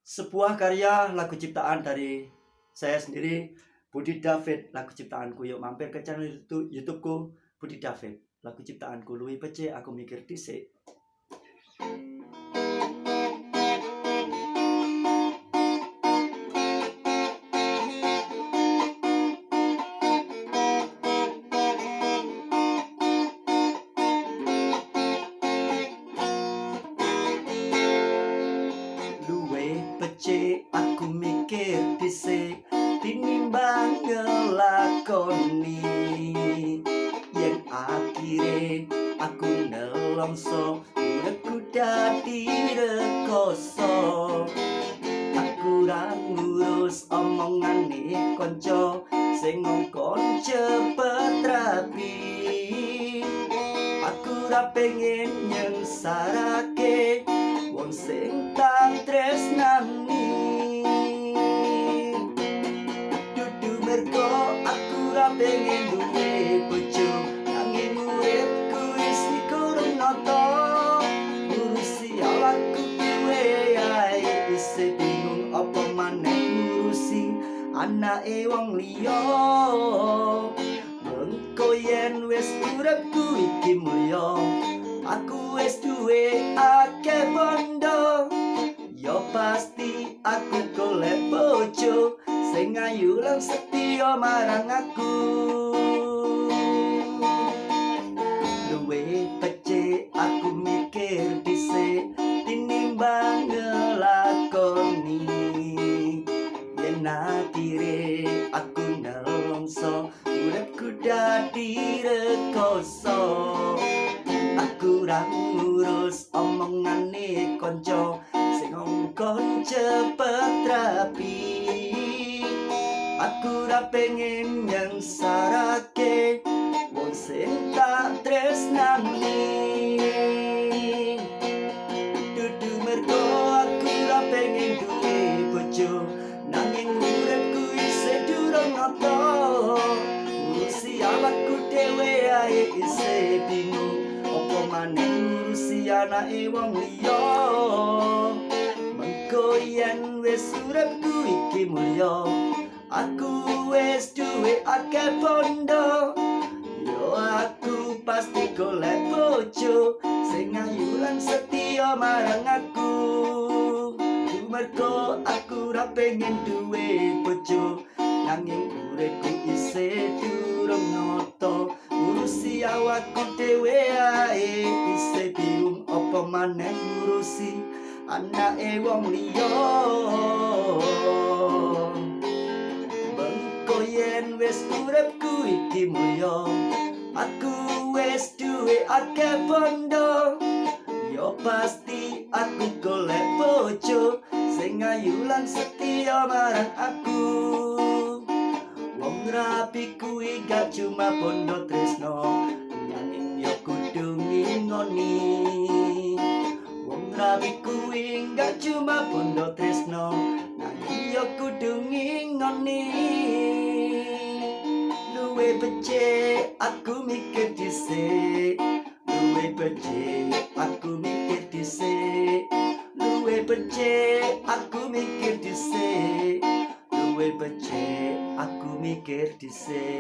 Sebuah karya lagu ciptaan dari saya sendiri, Budi David, lagu ciptaanku. Yuk mampir ke channel YouTubeku, Budi David, lagu ciptaanku luwih becik aku mikir dhisik. Luwih becik aku mikir dhisik tinimbang ngelakoni, yen akhire aku nelongso uripku dadi rekoso. Aku ra ngurus omongane kanca sing ngongkon cepet rabi. Aku ra pengen nyengsarake wong sing tak tresnani. Dudu mergo aku ra pengen duwe bojo, nanging uripku isih kurang nata. Ngurusi awakku dhewe ae isih bingung, apa maneh ngurusi anake wong liya. Mengko yen wis uripku iki mulya, aku wis duwe akeh bondo, ya pasti aku golek bojo sing ayu lan setya marang aku. Luwih becik aku mikir dhisik tinimbang ngelakoni, yen akhire aku nelongso uripku dadi rekoso. Aku ra ngurus omongane kanca sing ngongkon cepet rabi. Aku ra pengen nyengsarake wong sing tak tresnani. Dudu mergo aku ra pengen duwe bojo, nanging uripku isih durung nata. Ngurusi awakku dhewe ae isih bingung, apa maneh ngurusi anake wong liya. Mengko yen wis uripku iki mulya, aku wis duwe akeh bondo, yo aku pasti golek bojo sing ayu lan setya marang aku. Mergo aku ra pengen duwe bojo, nanging uripku isih durung nata. Ngurusi awakku dhewe ae isih bingung, apa maneh ngurusi anake wong liya. Mengko yen wis uripku iki mulya, aku wis duwe akeh bondo, ya pasti aku golek bojo sing ayu lan setya marang aku. Wong rabi kuwi gak cuma bondo tresno, nanging ya kudu ngingoni. Wong rabi kuwi gak cuma bondo tresno, nanging ya kudu ngingoni. Luwih becik aku mikir dhisik, luwih becik aku mikir dhisik, luwih becik aku mikir dhisik, luwih becik aku mikir dhisik.